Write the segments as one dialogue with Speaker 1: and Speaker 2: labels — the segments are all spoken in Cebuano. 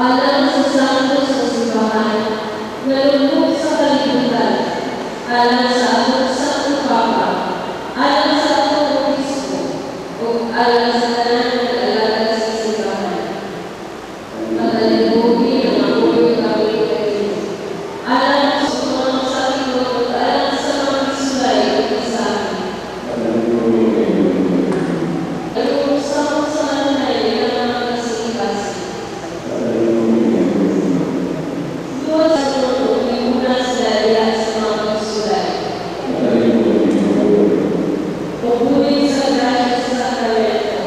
Speaker 1: Alang sa santos sa simbahan, nalubog sa kalibutan, alang sa atong Santo Papa, alang sa atong Obispo, ug alang sa tanan nga nag-alagad sa simbahan. Matalibugi ang mabuhay kami kay alang sa mga masakit ug alang sa mga gisulay ug gisabi. Alung sa sa kanunay nga mga kasing-kasing. Duwa sa ug mihuna sila diha sa mga pagsulay. Ug bulig sa grasya sa sakramento.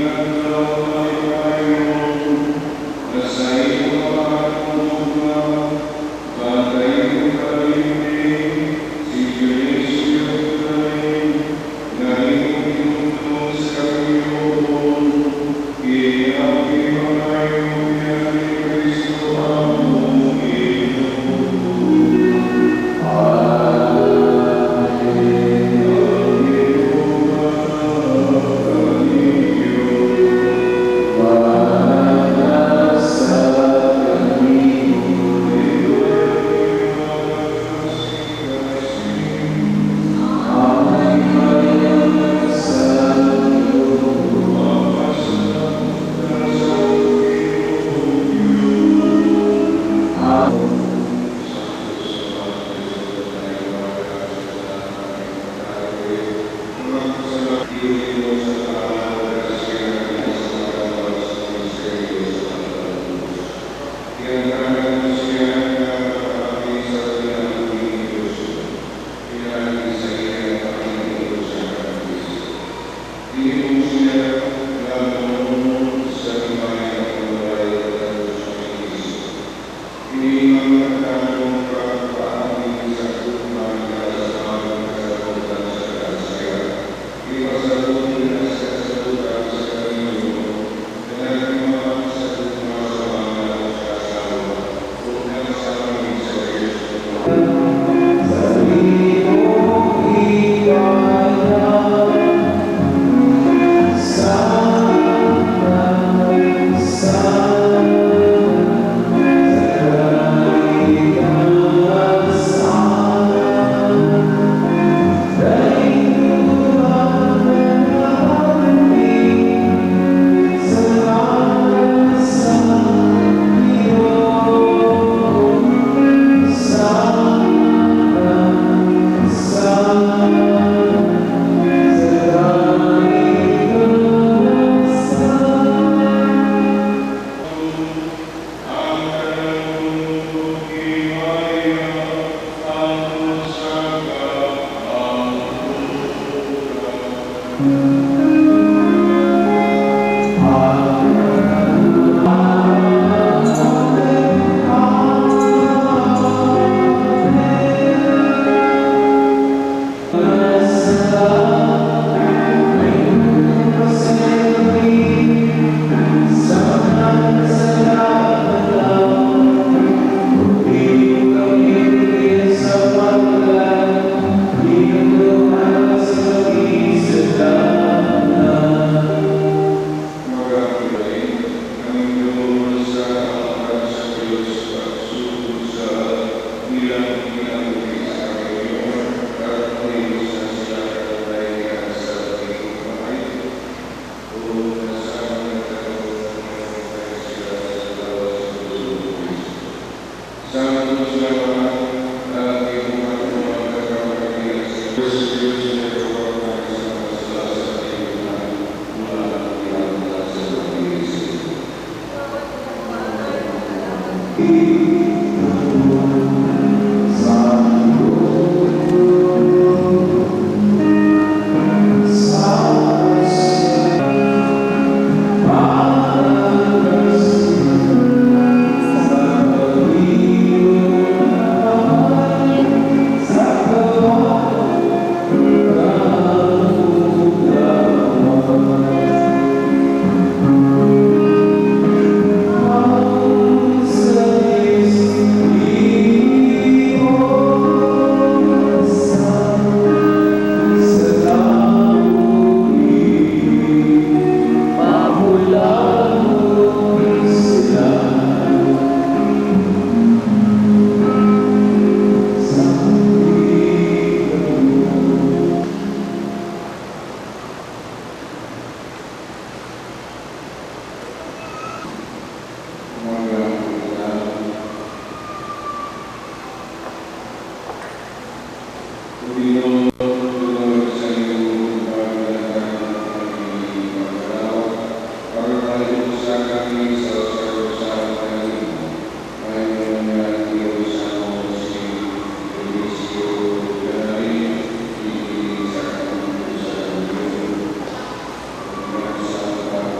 Speaker 2: Adlaw malipayon, na sa imo mga Bantay kalimti, si Dionisio Ibrahim, na imong hinumdum sa kaguyon, iyapi mangayo pinaagi ni Kristo among Ginoo. Ang Ginoo kaniyo.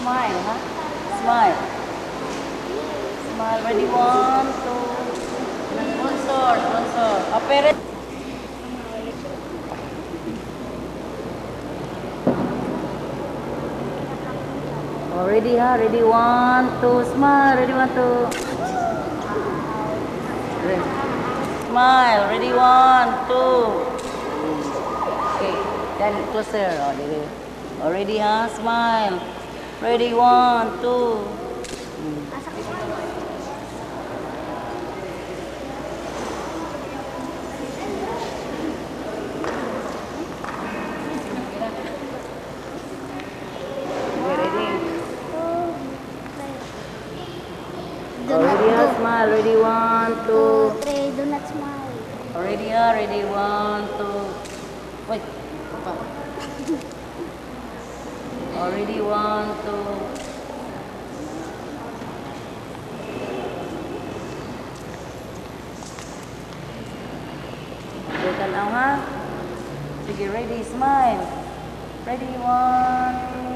Speaker 3: Smile, ha? Smile. Smile. Ready? One, two. Sponsor, sponsor. Oh, parent. Oh, ready, ha? Ready? One, two. Smile. Ready? One, two. Ready. Smile. Ready? One, two. Okay. Then closer. Oh, ready. Oh, ready, ha? Smile. Ready? One, two. Okay, ready?
Speaker 4: Do
Speaker 3: Oh,
Speaker 4: not
Speaker 3: ready, ha?
Speaker 4: do.
Speaker 3: Smile. Ready? One, two.
Speaker 4: Two, three, do not smile.
Speaker 3: Oh, ready, ha? Ready? One, two. Wait. Pa. Oh, ready? One, two. Okay, tanaw ha? Sige, ready, smile. Ready, one, two.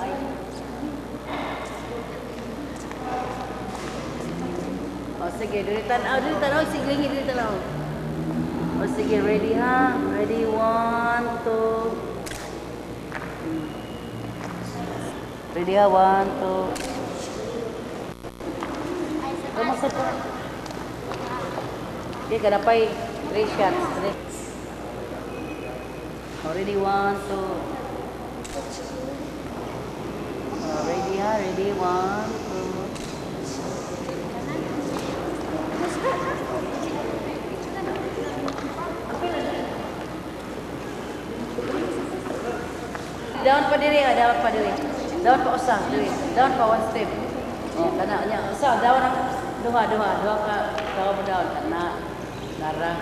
Speaker 3: Ay. O sige, dili tanaw, dili tanaw, sige, lingi, dili tanaw. O sige, ready ha? Ready, one, two. Ready ha? One, two. Kamusta po? Okay, kanapay three shots. Three. Oh, ready, one, two. Oh, ready ha? Ready, one, two. Down pa diri, ah, down pa diri. Down pa usa, diri. Down pa one step. Oh, kana nya usa down ang duha duha duha ka tawa mo down ana nara.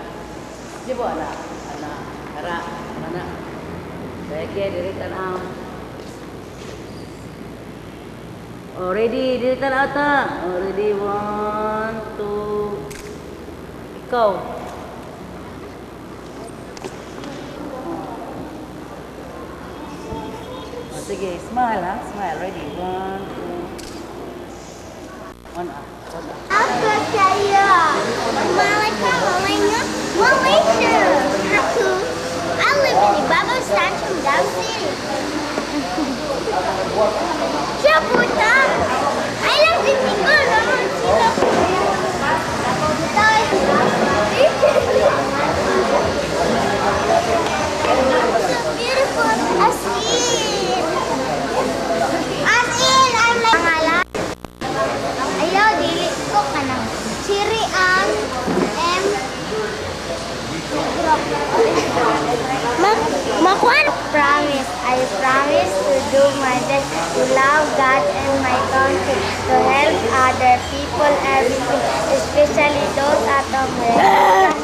Speaker 3: Di ba ana? Ana nara ana. Sige, diri tanaw. Oh, ready, diri tanaw ta. Oh, ready, one, two. Ikaw. Oh, sige, smile ha, smile. Ready, one, two. One ah, one ah.
Speaker 4: Ako sa'yo. Malika, Malaysia, Malaysia. Aku. I live in Ibaba Stanton, Davao City. Siya puta. I love the Sino. So beautiful. As in. As in, I'm like, pangalan. Ayaw, dili ko kanang Chiri ang M. Makuan. Promise, I promise to do my best to love God and my country, to help other people everything, especially those at home.